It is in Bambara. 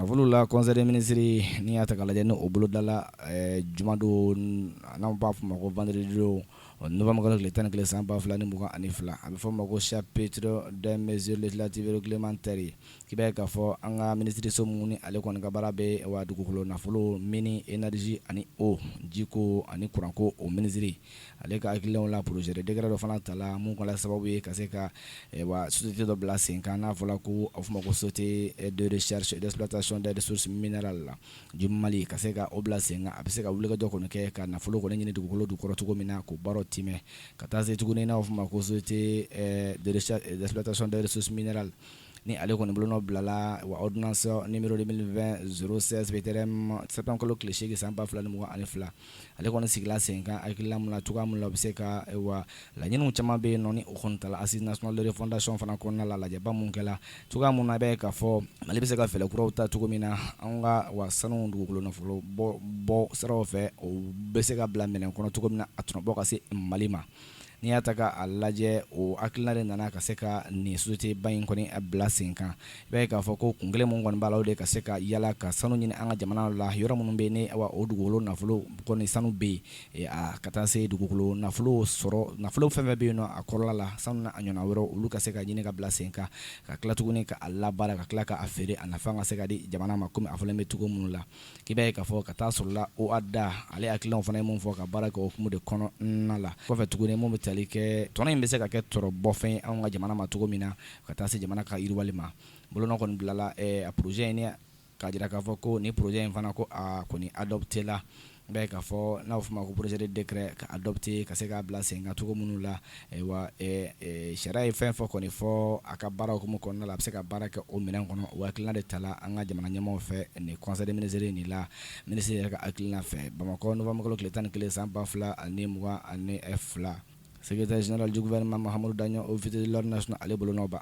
Nafolo la, conseil des ministres n'i y'a ta k'a lajɛ, ni o bolodala jumadon, n'an b'a fɔ ma ko vendredi don, novembre kalo tile 11 san 2022, a bɛ fɔ ma ko chapitre des mesures législatives réglementaires, k'i b'a ye k'a fɔ an ka minisiriso mun ni ale kɔni ka baara bɛ wa dugukolo nafolo, mine, énergie ani eau, jiko ani kuranko, o minisiri ale ka hakilinaw la, projet de décret dɔ fana tala mun kɛra sababu ye ka se ka wa société dɔ bila sen kan, n'a fɔra ko a bɛ f'o ma ko Société de recherche et d'exploitation des ressources minérales du Mali, ka se ka o bila sen kan, a bɛ se ka wulikajɔ kɔni kɛ ka nafolo kɔni ɲini dugukolo jukɔrɔ cogo min na, k'o baaraw timɛ. Ka taa se tuguni, n'a bɛ f'o ma ko Société de recherche et d'exploitation des ressources minérales, ni ale kɔni bolonɔ bilala wa ordonnance numéro 2020 016 PTRM, septembre kalo tile 8 san 2022, ale kɔni sigila sen kan hakilina mun na, cogoya mun la u bɛ se ka wa laɲiniw caman bɛ yen nɔ, ni o kɔni tala Assise nationale de refondation fana kɔnɔna la, lajɛba mun kɛla, cogoya mun na a bɛ k'a fɔ Mali bɛ se ka fɛɛrɛ kuraw ta cogo min na, an ka wa sanu dugukolo nafolo bɔ siraw fɛ, o bɛ se ka bila minɛn kɔnɔ cogo min na, a tɔnɔbɔ ka se Mali ma. N'i y'a ta k'a lajɛ, o hakilina de nana ka se ka nin société ba in kɔni bila sen kan. I b'a ye k'a fɔ ko kun kelen mun kɔni b'a la, o de ka se ka yala ka sanu ɲini an ka jamana la, yɔrɔ minnu bɛ yen ni wa o dugukolo nafolo kɔni sanu bɛ yen, ka taa se dugukolo nafolo sɔrɔ, nafolo fɛn fɛn bɛ yen nɔ a kɔrɔla la, sanu n'a ɲɔgɔnna wɛrɛw, olu ka se ka ɲini ka bila sen kan, ka tila tuguni ka a labaara, ka tila k'a feere, a nafa ka se ka di jamana ma, komi a fɔlen bɛ cogo minnu la. K'i b'a ye k'a fɔ ka taa sɔrɔla OHADA, ale hakilinaw fana ye mun fɔ ka baara kɛ o hukumu de kɔnɔna la. Kɔfɛ tuguni, mun bɛ tali kɛ tɔnɔ in bɛ se ka kɛ tɔrɔ bɔfɛn ye anw ka jamana ma cogo min na, ka taa se jamana ka yiriwali ma. Bolonɔ kɔni bilala a projet in k'a jira k'a fɔ ko ni projet in fana, ko a kɔni adopté la. I b'a ye k'a fɔ n'a bɛ f'o ma ko projet de décret ka adopté, ka se k'a bila sen kan cogo minnu la, wa sariya ye fɛn fɔ kɔni fɔ a ka baara hukumu kɔnɔna la, a bɛ se ka baara kɛ o minɛn kɔnɔ. O hakilina de tala an ka jamana ɲɛmaaw fɛ nin conseil des ministres nin la, minisiri yɛrɛ ka hakilina fɛ, Bamakɔ, novembre kalo tile 11 san 2022, secrétaire général du gouvernement Mahamadou Daɲɔ, officier de l'ordre national, ale bolonɔ ba.